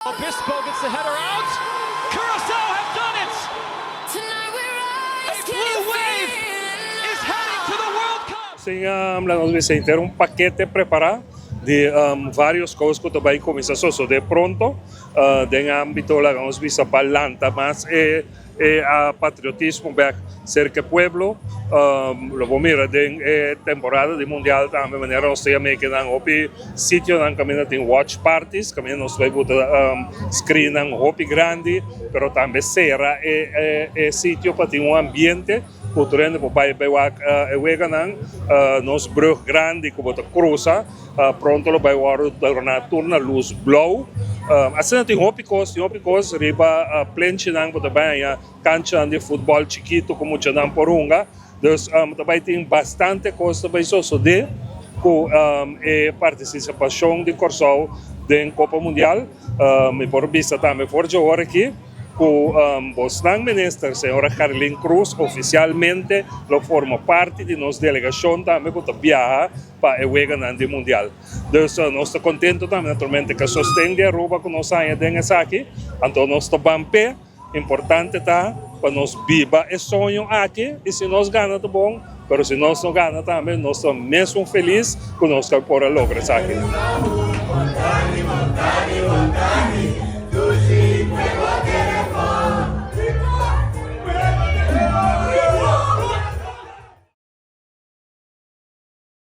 Obispo gets the header out. Curacao have done it! A blue wave is heading to the World Cup! Sin nos bisa henter un pakete prepará di varios kos ku ta bai kuminsá sosodé pronto den ámbito laga nos bisa pa lanta mas e E patriotismo bek serka e pueblo. Lo bo mira den e temporada di mundial tambe manera nos ta yama kinan hopi sitionan kaminda tin watch parties kaminda nos bai buta screennan hopi grandi pero tambe sera e sitio pa tin un ambiente ku tur hende por bai bai wak e weganan. Nos brug grandi ku bo ta krusa pronto lo bai wòrdu torná tur na lus blou. Asina tin hopi kos, tin hopi kos riba plenchinan ku ta bai haña kanchanan di futbòl chikitu ku muchanan por hunga. Dus ta bai tin bastante kos ta bai sosodé ku e partisipashon di Kòrsou den Kopa Mundial. Mi por bisa tambe for dje ora aki ku bosnan minister señora Gerlin Cruz ofisialmente lo forma parti di nos delegashon tambe ku ta biaha pa e weganan di mundial. Dus nos ta contento tambe naturalmente cu e sosten di Aruba cu nos haña den esaki, anto nos ta ban p'e. Importante ta pa nos biba e soño aki y si nos gana ta bon, pero si nos no gana tambe nos ta mesun feliz cu nos por a logra esaki.